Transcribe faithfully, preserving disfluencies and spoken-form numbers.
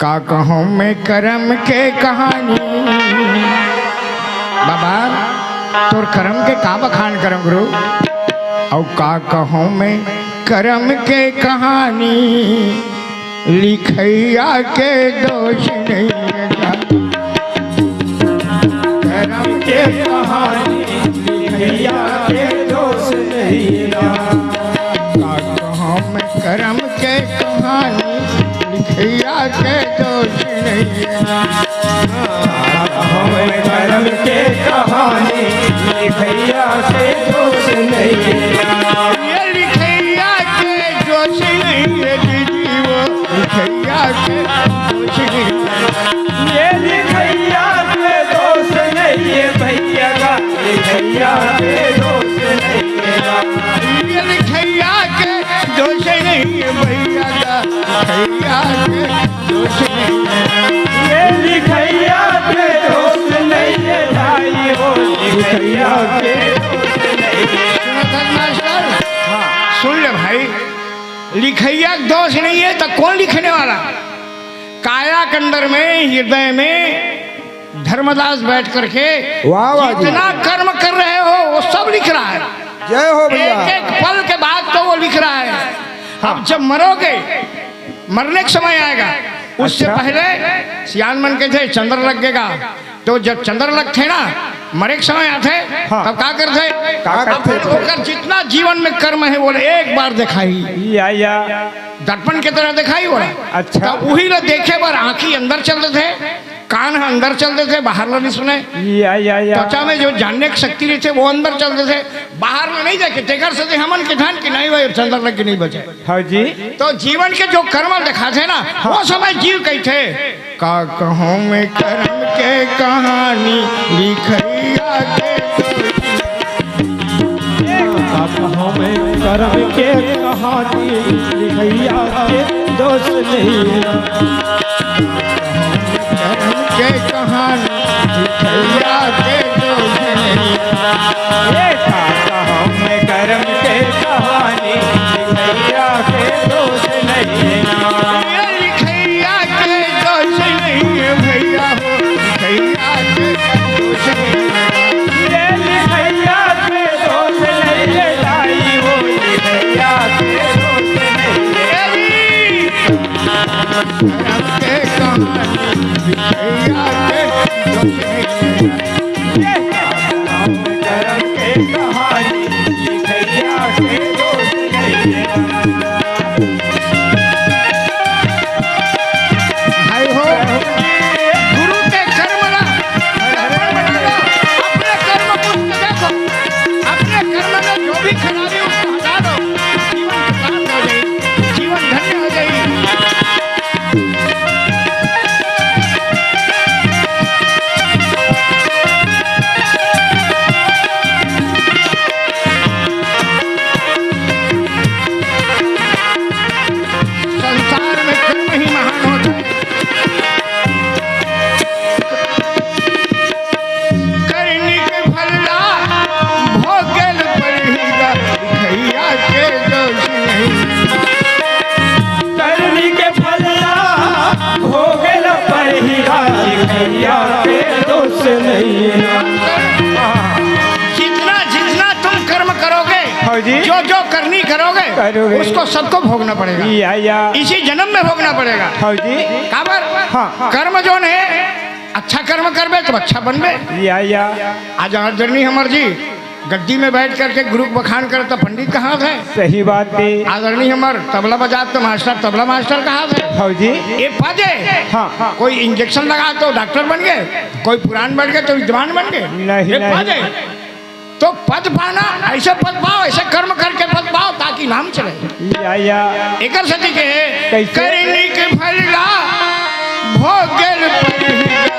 का कहूँ मैं करम के कहानी, बाबा, तोर करम के का बखान करम गुरु? अउ का कहूँ मैं करम के कहानी, लिखइया के दोष नइ हे। करम के कहानी, लिखइया के दोष नइ हे। का कहूँ मैं करम के कहानी, लिखइया के दोष नइ हे। हम करम के कहानी, लिखइया के दोष नइ हे। ये लिखइया के दोष नइ हे दीदी, वो लिखइया के दोष नइ हे। ये लिखइया के दोष नइ हे भइया गा, लिखइया के दोष नइ हे। ये लिखइया के दोष नइ हे भइया गा, लिखइया के दोष नइ हे। ये लिखइया के दोष नइ हे भाई हो, लिखइया के दोष नइ हे। सुनो थन मास्टर, हाँ, सुन ले भाई, लिखइया के दोष नइ हे त कोन लिखने वाला? काया के अंदर में, हृदय में धर्मदास बैठ करके वाह, वाह जी। जितना कर्म कर रहे हो, वो सब लिख रहा है। जय हो भैया। एक एक पल के बाद तो वो लिख रहा है। हाँ। अब जब मरोगे, मरने का समय आएगा, उससे अच्छा। पहले सियान मन के थे, चंद्र लग गएगा। तो जब चंद्र लगथे ना, मरे के समय आथे, हाँ। तब का करथे? का अब करथे? ओकर जितना जीवन में कर्म हे, वो एक बार देखाही। या, या। दर्पण के तरह देखाही वो। अच्छा। तब उही ला देखे बर आँखी अंदर चल देथे, कान ह अंदर चल देथे, बाहर ला नइ सुने। या, या, या। त्वचा में जो जानने की शक्ति रहिथे, वो अंदर चल देथे, बाहर ला नइ देखे। तेकर से हमन के ध्यान कि नहीं भाई, चंद्र लग के नइ बचे। हाँ जी। तो जीवन के जो कर्म देखाथे ना, हाँ। वो समय जीव कहिथे। का कहूँ मैं करम के कहानी, लिखइया के दोष नइ हे। का कहूँ मैं करम के कहानी, लिखइया के दोष नइ हे। करम के कहानी, लिखइया के दोष नइ हे। ए, का कहूँ मैं करम के कहानी, लिखइया के दोष नइ हे। ये लिखइया के दोष नइ हे भइया हो, लिखइया के दोष नइ हे। ये लिखइया के दोष नइ हे दाई हो, लिखइया के दोष नइ हे। करम के कहानी, लिखइया के दोष नइ हे। ये करम के कहानी, लिखइया के दोष नइ हे। भाई हो, गुरु के कर्म ला, अपने कर्म को देखो, अपने कर्म में जो भी खराबी उसको हटा दो, जीवन प्रकाश हो जाए, जीवन धन्य हो जाए। संसार में कर्म ही महान होता है। करनी के फल ला भोगल परही गा, लिखइया के दोष नइ हे। करनी के फल ला भोगल परही गा, लिखइया के दोष नइ हे। जितना, जितना तुम कर्म करोगे, हाँ जी। जो, जो करनी करोगे, करोगे। उसको सबको भोगना पड़ेगा। या, या। इसी जन्म में भोगना पड़ेगा। हाँ जी। काबर? हाँ। कर्म जोन हे, अच्छा कर्म करबे तो अच्छा बनबे। या, या। आज आदरणीय हमर जी गद्दी में बैठ करके गुरु के बखान करत हे, पंडित कहाथे? सही बात हे। आदरणीय हमर तबला बजात हे मास्टर, तबला मास्टर कहाथे? हाँ जी। ये पद हे। हाँ। कोई इंजेक्शन लगात हे तो डॉक्टर बन गे, कोई पुराण बन गे तो विद्वान बन गे। नहीं, ये नहीं। पद हे। तो पद पाना, ऐसे पद पाओ, ऐसे कर्म करके पद पाओ, ताकि नाम चले। या, या। एकर सेती के कइसे? करनी के फल ला भोगल परही।